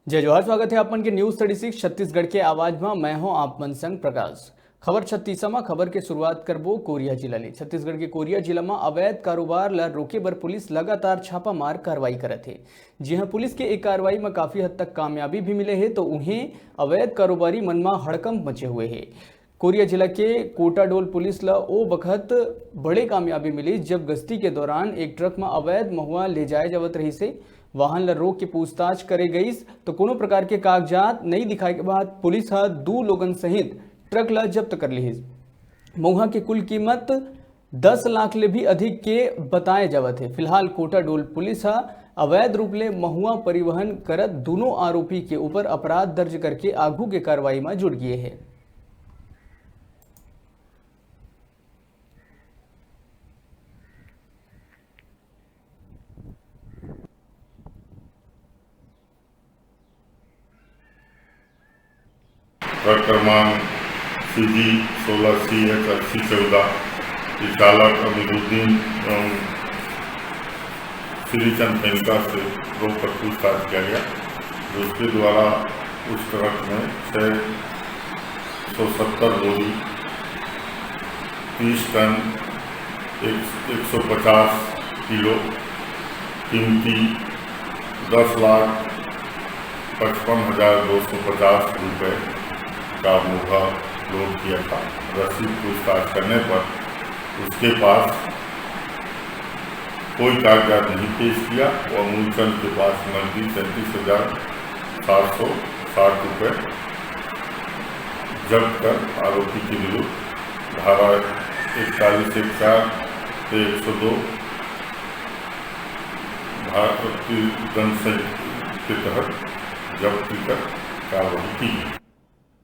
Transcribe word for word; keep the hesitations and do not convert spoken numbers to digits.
जय जोहार, स्वागत हे आप मन के News Thirty Six छत्तीसगढ़ के आवाज म। मैं हों आप मन संग प्रकाश। खबर छत्तीसा म। खबर के शुरुआत करबो कोरिया जिला ले। छत्तीसगढ़ के कोरिया जिला म अवैध कारोबार ल रोके बर पुलिस लगातार छापामार कार्रवाई करत हे। जी हां, पुलिस के एक कार्रवाई म काफी हद तक कामयाबी भी मिले हे, तो उहें अवैध कारोबारी मन म हड़कंप मचे हुए हे। कोरिया जिला के कोटाडोल पुलिस ल ओ बखत बड़े कामयाबी मिली, जब गश्ती के दौरान एक ट्रक म अवैध महुआ ले जाए जावत रहिस हे। वाहन ल रोक के पूछताछ करे गईस, तो कोनो प्रकार के कागजात नइ दिखाए के बाद पुलिस ह दू लोगन सहित ट्रक ल जब्त कर लिहिस। महुआ के कुल कीमत दस लाख ले भी अधिक के बताए जावत हे। फिलहाल कोटाडोल पुलिस ह अवैध रूप ले महुआ परिवहन करत दूनों आरोपी के ऊपर अपराध दर्ज करके आगू के कार्रवाई म जुट गे हे। ट्रक क्रमांक सी जी सोलह सी एच अस्सी चौदह के चालक अमीरुद्दीन एवं श्रीचंद पेंका से रोक कर पूछताछ किया गया, जिसके द्वारा उस ट्रक में छः सौ सत्तर बोरी, तीस टन, एक, एक सौ पचास किलो कीमती दस लाख पचपन हजार दो सौ पचास रुपये का महुआ लोड किया था। रसीद पूछताछ करने पर उसके पास कोई कागजात नहीं पेश किया। वह मूलचंद के पास नकदी सैंतीस हजार सात सौ साठ रुपये जब्त कर आरोपी के विरुद्ध धारा इकतालीस एक चार से एक सौ दो भारतीय दंड संहिता के तहत जब्ती कर कार्रवाई की गई।